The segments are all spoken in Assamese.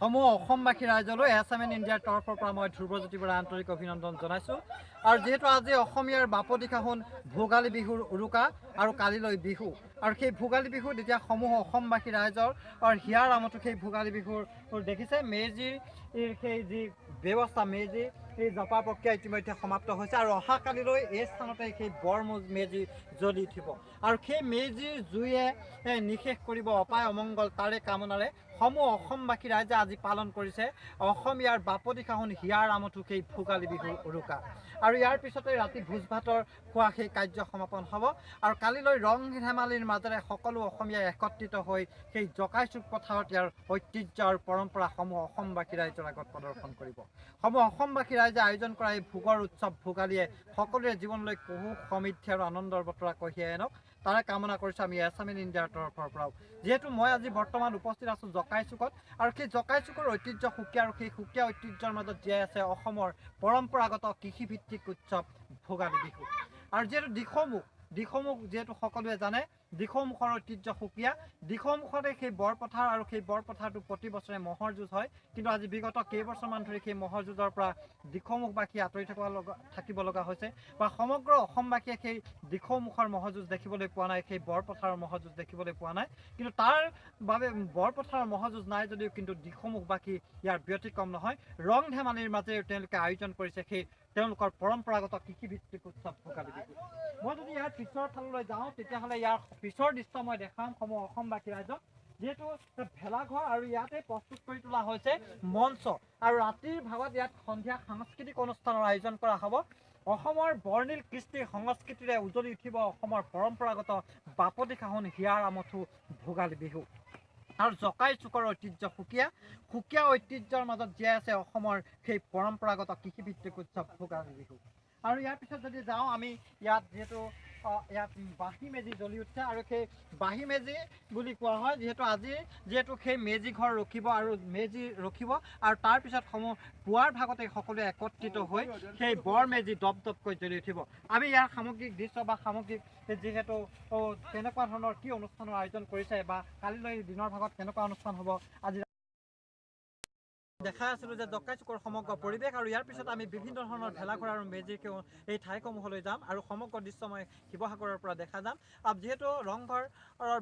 সমূহ অসমবাসী ৰাইজলৈ এছ এম এন ইণ্ডিয়াৰ তৰফৰ পৰা মই ধ্ৰুৱজ্যোতি বৰা আন্তৰিক অভিনন্দন জনাইছোঁ। আৰু যিহেতু আজি অসমীয়াৰ বাপতি সাহোন ভোগালী বিহুৰ উৰুকা আৰু কালিলৈ বিহু, আৰু সেই ভোগালী বিহুত এতিয়া সমূহ অসমবাসী ৰাইজৰ হিয়াৰ আমঠু সেই ভোগালী বিহুৰ দেখিছে মেজিৰ সেই যি ব্যৱস্থা, মেজি সেই জপা প্ৰক্ৰিয়া ইতিমধ্যে সমাপ্ত হৈছে আৰু অহাকালিলৈ এই স্থানতে সেই বৰ মেজি জ্বলি উঠিব আৰু সেই মেজিৰ জুয়ে নিশেষ কৰিব অপায় অমংগল, তাৰে কামনাৰে সমূহ অসমবাসী ৰাইজে আজি পালন কৰিছে অসমীয়াৰ বাপতি সাহোন হিয়াৰ আমঠু সেই ভোগালী বিহুৰ উৰুকা। আৰু ইয়াৰ পিছতে ৰাতি ভোজ ভাতৰ খোৱা সেই কাৰ্য সমাপন হ'ব আৰু কালিলৈ ৰং ধেমালিৰ মাজেৰে সকলো অসমীয়াই একত্ৰিত হৈ সেই জকাইচুক পথাৰত ইয়াৰ ঐতিহ্য আৰু পৰম্পৰাসমূহ অসমবাসী ৰাইজৰ আগত প্ৰদৰ্শন কৰিব। সমূহ অসমবাসী ৰাইজে আয়োজন কৰা এই ভোগৰ উৎসৱ ভোগালীয়ে সকলোৰে জীৱনলৈ সুখ সমৃদ্ধি আৰু আনন্দৰ বতৰা কঢ়িয়াই আনক, তাৰে কামনা কৰিছোঁ আমি এছ এম এন ইণ্ডিয়াৰ তৰফৰ পৰাও। যিহেতু মই আজি বৰ্তমান উপস্থিত আছোঁ জকাইচুকত আৰু সেই জকাইচুকৰ ঐতিহ্য সুকীয়া আৰু সেই সুকীয়া ঐতিহ্যৰ মাজত জীয়াই আছে অসমৰ পৰম্পৰাগত কৃষিভিত্তিক উৎসৱ ভোগালী বিহু। আৰু যিহেতু দিখৌমুখ যিহেতু সকলোৱে জানে, দিখৌমুখৰ ঐতিহ্য সুকীয়া। দিখৌমুখতে সেই বৰপথাৰ আৰু সেই বৰপথাৰটো প্ৰতি বছৰে ম'হৰ যুঁজ হয়, কিন্তু আজি বিগত কেইবছৰমান ধৰি সেই ম'হৰ যুঁজৰ পৰা দিখৌমুখবাসী আঁতৰি থাকিব লগা হৈছে বা সমগ্ৰ অসমবাসীয়ে সেই দিখৌমুখৰ ম'হৰ যুঁজ দেখিবলৈ পোৱা নাই, সেই বৰপথাৰৰ ম'হৰ যুঁজ দেখিবলৈ পোৱা নাই। কিন্তু তাৰ বাবে বৰপথাৰৰ ম'হৰ যুঁজ নাই যদিও কিন্তু দিখৌমুখবাসী ইয়াৰ ব্যতিক্ৰম নহয়। ৰং ধেমালিৰ মাজেৰে তেওঁলোকে আয়োজন কৰিছে সেই তেওঁলোকৰ পৰম্পৰাগত কৃষিভিত্তিক উৎসৱ ভোগালী বিহু। মই যদি ইয়াৰ পিছৰ ফাললৈ যাওঁ তেতিয়াহ'লে ইয়াৰ পিছৰ দৃশ্য মই দেখাম সমূহ অসমবাসী ৰাইজক। যিহেতু ভেলাঘৰ আৰু ইয়াতে প্ৰস্তুত কৰি তোলা হৈছে মঞ্চ আৰু ৰাতিৰ ভাগত ইয়াত সন্ধিয়া সাংস্কৃতিক অনুষ্ঠানৰ আয়োজন কৰা হ'ব। অসমৰ বৰ্ণিল কৃষ্টি সংস্কৃতিৰে উজলি উঠিব অসমৰ পৰম্পৰাগত বাপতি সাহোন হিয়াৰ আমঠু ভোগালী বিহু। আৰু জকাইচুকৰ ঐতিহ্য সুকীয়া, সুকীয়া ঐতিহ্যৰ মাজত জীয়াই আছে অসমৰ সেই পৰম্পৰাগত কৃষিভিত্তিক উৎসৱ ভোগালী বিহু। আৰু ইয়াৰ পিছত যদি যাওঁ আমি ইয়াত যিহেতু ইয়াত বাঁহী মেজি জ্বলি উঠছে আৰু সেই বাঁহী মেজি বুলি কোৱা হয়, যিহেতু আজি যিহেতু সেই মেজি ঘৰ ৰখিব আৰু মেজি ৰখিব আৰু তাৰপিছত সমূহ পুৱাৰ ভাগতে সকলোৱে একত্ৰিত হৈ সেই বৰ মেজি দপ দপকৈ জ্বলি উঠিব। আমি ইয়াৰ সামগ্ৰিক দৃশ্য বা সামগ্ৰিক যিহেতু কেনেকুৱা ধৰণৰ কি অনুষ্ঠানৰ আয়োজন কৰিছে বা কালিলৈ দিনৰ ভাগত কেনেকুৱা অনুষ্ঠান হ'ব আজি দেখাই আছিলোঁ যে জকাইচুকৰ সমগ্ৰ পৰিৱেশ। আৰু ইয়াৰ পিছত আমি বিভিন্ন ধৰণৰ ভেলাঘৰ আৰু মেজিৰ এই ঠাইসমূহলৈ যাম আৰু সমগ্ৰ দৃশ্য মই শিৱসাগৰৰ পৰা দেখা যাম। আৰু যিহেতু ৰংঘৰৰ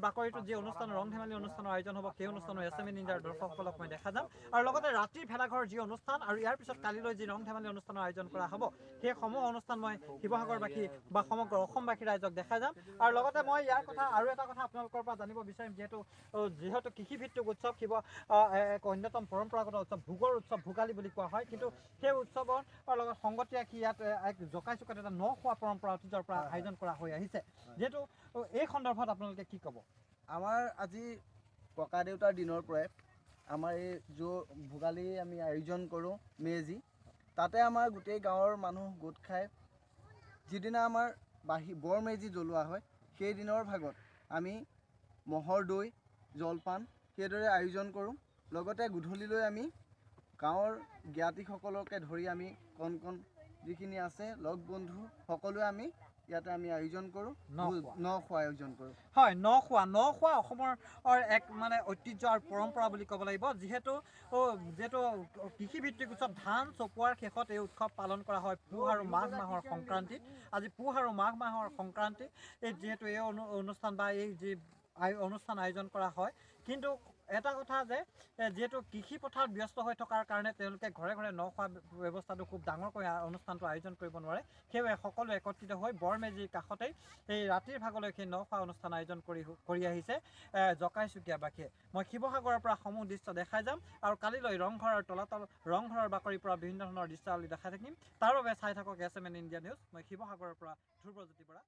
বাকৰিটোত যি অনুষ্ঠান ৰং ধেমালি অনুষ্ঠানৰ আয়োজন হ'ব সেই অনুষ্ঠানৰ এছ এম এন ইণ্ডিয়াৰ দৰ্শকসকলক মই দেখা যাম। আৰু লগতে ৰাতিৰ ভেলাঘৰৰ যি অনুষ্ঠান আৰু ইয়াৰ পিছত কালিলৈ যি ৰং ধেমালি অনুষ্ঠানৰ আয়োজন কৰা হ'ব সেই সমূহ অনুষ্ঠান মই শিৱসাগৰবাসী বা সমগ্ৰ অসমবাসী ৰাইজক দেখা যাম। আৰু লগতে মই ইয়াৰ কথা আৰু এটা কথা আপোনালোকৰ পৰা জানিব বিচাৰিম, যিহেতু কৃষিভিত্তিক উৎসৱ শিৱ এক অন্যতম পৰম্পৰাগত উৎসৱ ভোগৰ উৎসৱ ভোগালী বুলি কোৱা হয়, কিন্তু সেই উৎসৱৰ লগত সংগতি ৰাখি ইয়াত এক জকাইচুকত এটা ন খোৱা পৰম্পৰা অতীজৰ পৰা আয়োজন কৰা হৈ আহিছে। যিহেতু এই সন্দৰ্ভত আপোনালোকে কি ক'ব? আমাৰ আজি ককা দেউতাৰ দিনৰ পৰাই আমাৰ এই যো ভোগালী আমি আয়োজন কৰোঁ মেজি, তাতে আমাৰ গোটেই গাঁৱৰ মানুহ গোট খাই যিদিনা আমাৰ বাঁহী বৰ মেজি জ্বলোৱা হয় সেইদিনৰ ভাগত আমি ম'হৰ দৈ জলপান সেইদৰে আয়োজন কৰোঁ। লগতে গধূলিলৈ আমি গাঁৱৰ জ্ঞাতিসকলকে ধৰি আমি কণ কণ যিখিনি আছে লগ বন্ধু সকলোৱে আমি ইয়াতে আমি আয়োজন কৰোঁ, ন খোৱা আয়োজন কৰোঁ। হয়, ন খোৱা অসমৰ এক মানে ঐতিহ্য আৰু পৰম্পৰা বুলি ক'ব লাগিব। যিহেতু কৃষিভিত্তিক উৎসৱ ধান চপোৱাৰ শেষত এই উৎসৱ পালন কৰা হয় পুহ আৰু মাঘ মাহৰ সংক্ৰান্তিত। আজি পুহ আৰু মাঘ মাহৰ সংক্ৰান্তি এই যিহেতু এই অনুষ্ঠান বা এই যি অনুষ্ঠান আয়োজন কৰা হয়, কিন্তু এটা কথা যে যিহেতু কৃষি পথাৰত ব্যস্ত হৈ থকাৰ কাৰণে তেওঁলোকে ঘৰে ঘৰে ন খোৱা ব্যৱস্থাটো খুব ডাঙৰকৈ অনুষ্ঠানটো আয়োজন কৰিব নোৱাৰে, সেইবাবে সকলোৱে একত্ৰিত হৈ বৰমেজিৰ কাষতেই এই ৰাতিৰ ভাগলৈ সেই ন খোৱা অনুষ্ঠান আয়োজন কৰি আহিছে জকাইচুকীয়াবাসীয়ে। মই শিৱসাগৰৰ পৰা সমূহ দৃশ্য দেখাই যাম আৰু কালিলৈ ৰংঘৰ আৰু তলাতল ৰংঘৰৰ বাকৰিৰ পৰা বিভিন্ন ধৰণৰ দৃশ্যাৱলী দেখাই থাকিম। তাৰ বাবে চাই থাকক S M N India news. মই শিৱসাগৰৰ পৰা ধ্ৰুৱজ্যোতি বৰা।